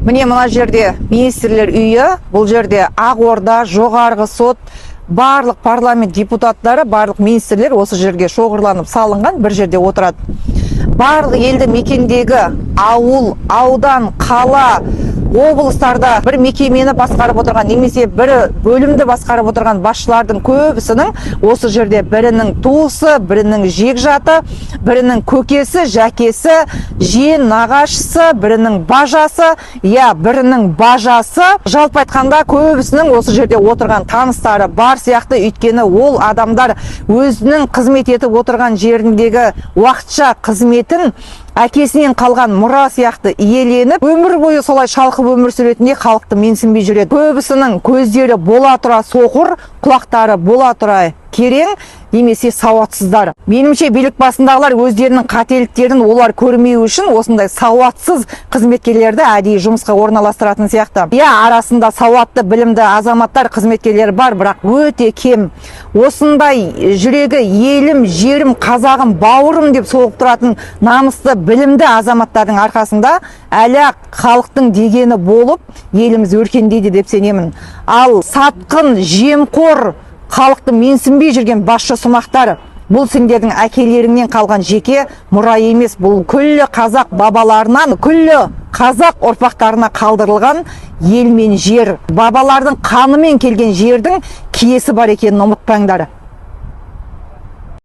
Міне, мына жерде министрлер үйі, бұл жерде Ақорда, Жоғарғы сот, барлық парламент депутаттары, барлық министрлер осы жерге шоғырланып салынған, бір жерде отырады. Барлық елді мекендегі ауыл, аудан, қала, облыстарда бір мекемені басқарып отырған немесе бір бөлімді басқарып отырған басшылардың көбісінің осы жерде бірінің туысы, бірінің жекжаты, бірінің көкесі, жәкесі, жиен, нағашысы, бірінің бажасы, иә, бірінің бажасы, жалпы айтқанда, көбісінің осы жерде отырған таныстары бар сияқты. Өйткені ол адамдар өзінің қызмет етіп отырған жеріндегі уақытша қызметін әкесінен қалған мұра сияқты иеленіп, өмір бойы солай шалқып өмір сүретіндей, халықты менсінбей жүреді. Көбісінің көздері бола тұра соқыр, құлақтары бола тұра керең немесе сауатсыздар. Меніңше, билік басындағылар өздерінің қателіктерін олар көрмеу үшін осындай сауатсыз қызметкерлерді әдейі жұмысқа орналастыратын сияқты. Иә, арасында сауатты, білімді азаматтар, қызметкерлер бар, бірақ өте кем. Осындай жүрегі елім, жерім, қазағым, бауырым деп соғып тұратын намысты, білімді азаматтардың арқасында әлі ақ халықтың дегені болып, еліміз өркендейді деп сенемін. Ал сатқын, жемқор, халықты менсінбей жүрген басшы сұмақтар, бұл сендердің әкелеріңнен қалған жеке мұра емес, бұл күллі қазақ бабаларынан күллі қазақ ұрпақтарына қалдырылған ел мен жер. Бабалардың қанымен келген жердің киесі бар екенін ұмытпаңдар.